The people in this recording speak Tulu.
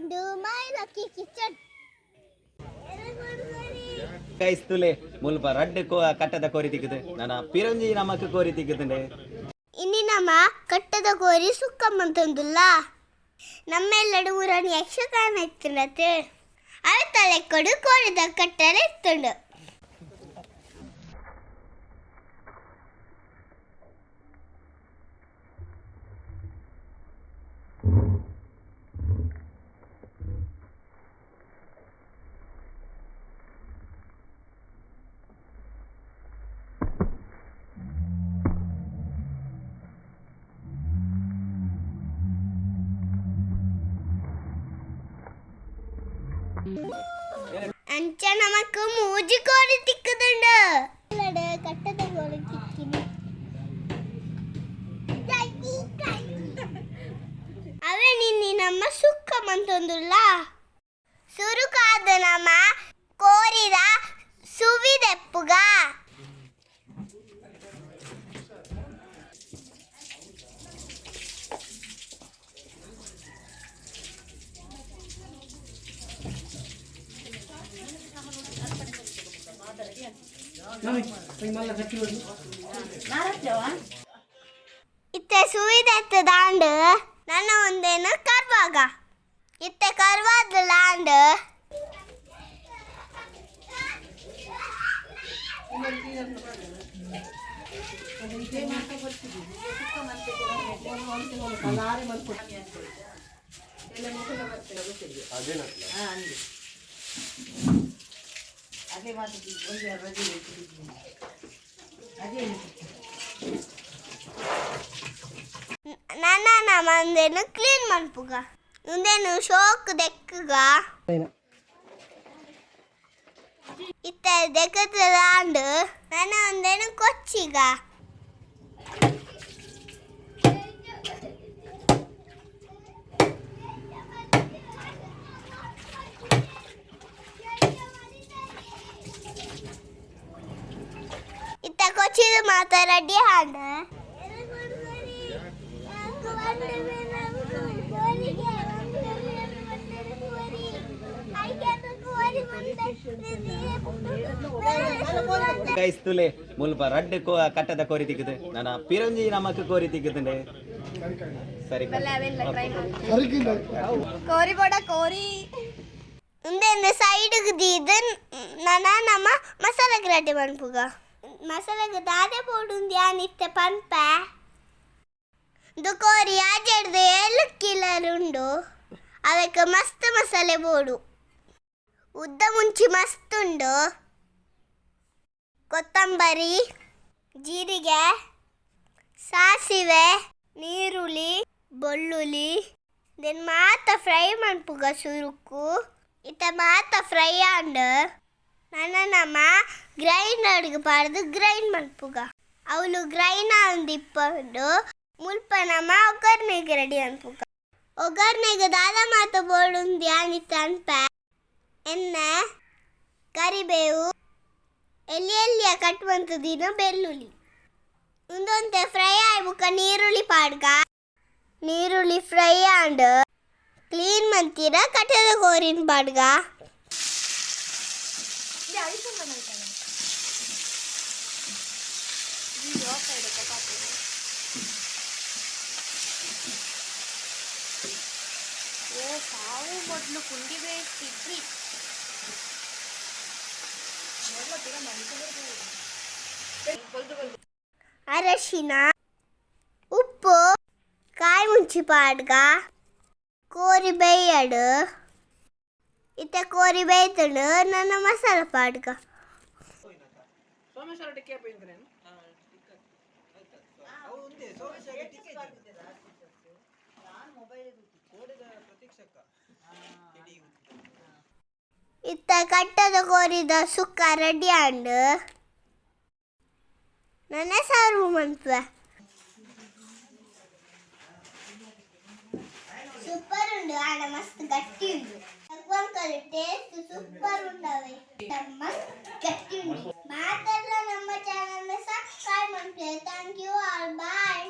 Welcome to my lucky kitchen. Guys, ತುಲೆ ಮುಲ್ಪ ರಡ್ಡ್ ಕಟ್ಟದ ಕೋರಿ ತಿಕ್ಕುದು. ನನ ಪಿರಂಜಿ ನಮಕ್ ಕೋರಿ ತಿಕ್ಕುದುಂಡೆ. ಇನಿ ನಮ್ಮ ಕಟ್ಟದ ಕೋರಿ ಸುಕ್ಕ ಮಂತೊಂದುಲ್ಲ. ನಮ್ಮೆಲ್ಲಡು ಊರನ್ನು ಯಕ್ಷಗಾನ ಇತ್ತುಂಡತೆ, ಅವೆ ತಲೆಕೊಡು ಕೋರಿದ ಕಟ್ಟರೆ ಇತ್ತುಂಡು. ಅಂಚ ನಮಕ್ ಮೂಜಿ ಕೋರಿ ತಿಕ್ಕುದುಂಡು. ಕಟ್ಟದ ಕೋರಿ ತಿಕ್ಕಿನಿ. ಅವೇ ನಿನ್ನೆ ನಮ್ಮ ಸುಕ್ಕ ಮಂತೊಂದುಲ್ಲ. ಸುರುಕಾದ ನಮ್ಮ ಕೋರಿದ ಸುವಿದೆಪ್ಪುಗ. ಇತ್ತೆ ಸುವಿದೆತ್ತ ದಾಂಡು ನನ್ನ ಒಂದೇನು ಕರ್ವಾಗ. ಇತ್ತೆ ಕರ್ವಾದ ಲಾಂಡ್. ನನ್ನ ನಮ್ಮಂದೇನು ಕ್ಲೀನ್ ಮನ್ಪುಗ. ಉಂದೇನು ಶೋಕ್ ದೆಕ್ಕುಗ. ಇತ್ತೆ ದೆಕ್ಕದಾಂಡು ನನ್ನ ಒಂದೇನು ಕೊಚ್ಚಿಗ. ಇತ್ತ ಕೊಚ್ಚಿದ ಮಾತ ರೆಡಿ ಹಾಂಡ್. ಗೈಸ್, ತುಲೆ ಮುಲ್ಪ ರಡ್ಡ್ ಕಟ್ಟದ ಕೋರಿ ತಿಕ್ಕುದು. ನನ ಪಿರಂಜಿ ನಮಕ್ ಕೋರಿ ತಿಕ್ಕುದುಂಡೆ. ಸರಿ. ಕೋರಿ ಬೋಡ ಕೋರಿ. ಉಂದೆಂದು ಸೈಡ್ಗೆ ದೀದ್ ನನ ನಮ್ಮ ಮಸಾಲೆಗ್ ರೆಡಿ ಮನ್ಪುಗ. ಮಸಾಲೆಗ್ ದಾದೆ ಬೋಡುಂದು ಯಾನ್ ಇತ್ತೆ ಪನ್ಪೆ. ಇಂದು ಕೋರಿ ಆಜೆಡ್ದು 7 ಕಿಲರ್ ಉಂಡು. ಅದಕ್ಕೆ ಮಸ್ತ್ ಮಸಾಲೆ ಬೋಡು. ಉದ್ದ ಮುಂಚಿ ಮಸ್ತ್ ಉಂಡು. ಕೊತ್ತಂಬರಿ, ಜೀರಿಗೆ, ಸಾಸಿವೆ, ನೀರುಳ್ಳಿ, ಬೆಳ್ಳುಳ್ಳಿ then ಮಾತ ಫ್ರೈ ಮನ್ಪುಗ ಸುರುಕು. ಇತ್ತ ಮಾತ ಫ್ರೈ ಆಂಡ್ ನನ್ನ ನಮ್ಮ ಗ್ರೈಂಡರ್ಗೆ ಪಾಡ್ದು ಗ್ರೈಂಡ್ ಮನ್ಪುಗ. ಅವಳು ಗ್ರೈಂಡ್ ಆಂದಿಪ್ಪಂಡು ಮುಲ್ಪ ನಮ್ಮ ಒಗ್ಗರಣೆಗೆ ರೆಡಿ ಅನ್ಪುಗ. ಒಗ್ಗರಣೆಗೆ ದಾದ ಮಾತ ಬೋಡುಂದು ಯಾನಿತ್ತ ಅನ್ಪೆ. ಎಣ್ಣೆ, ಕರಿಬೇವು, ಎಲ್ಲಿ ಎಲ್ಲಿಯ ಕಟ್ ದಿನ ಬೆಳ್ಳುಳ್ಳಿ ಉಂದೊಂತೆ ಫ್ರೈ ಆಯ್ ಬುಕ್ಕ ನೀರುಳ್ಳಿ ಪಾಡ್ಗ. ನೀರುಳ್ಳಿ ಫ್ರೈ ಆಂಡ್ ಕ್ಲೀನ್ ಮಂತೀರ ಕಟ್ಟದ ಕೋರಿನ ಪಾಡ್ಗ. ಓ ಸಾವು ಮೊದಲು ಪುಂಡಿ ಬೇಯಿಸ್ತಿದ್ರಿ. ಅರಶಿನ, ಉಪ್ಪು, ಕಾಯಿ ಮುಂಚಿ ಪಾಡ್ಗ. ಕೋರಿ ಬೇಯಡು. ಇತ್ತ ಕೋರಿ ಬೇಯ್ತಂಡು ನನ್ನ ಮಸಾಲ ಪಾಡ್ಗ. ಇತ್ತ ಕಟ್ಟದ ಕೋರಿದ ಸುಕ್ಕ ರೆಡಿ ಆಂಡ್ ನನ್ನ ಸಾರು ಮನ್ಪುವೆ. ಸೂಪರ್ ಉಂಡು ಆಡ, ಮಸ್ತ್ ಗಟ್ಟಿ ಉಂಡು. ಟೇಸ್ಟ್ ಸೂಪರ್ ಉಂಡವೆ, ಮಸ್ತ್ ಗಟ್ಟಿ ಉಂಡು. ಮಾತೆಲ್ಲ ನಮ್ಮ ಚಾನಲ್ ಸಬ್ಸ್ಕ್ರೈಬ್ ಮಾಡ್ತಾರೆ. Thank you all, bye.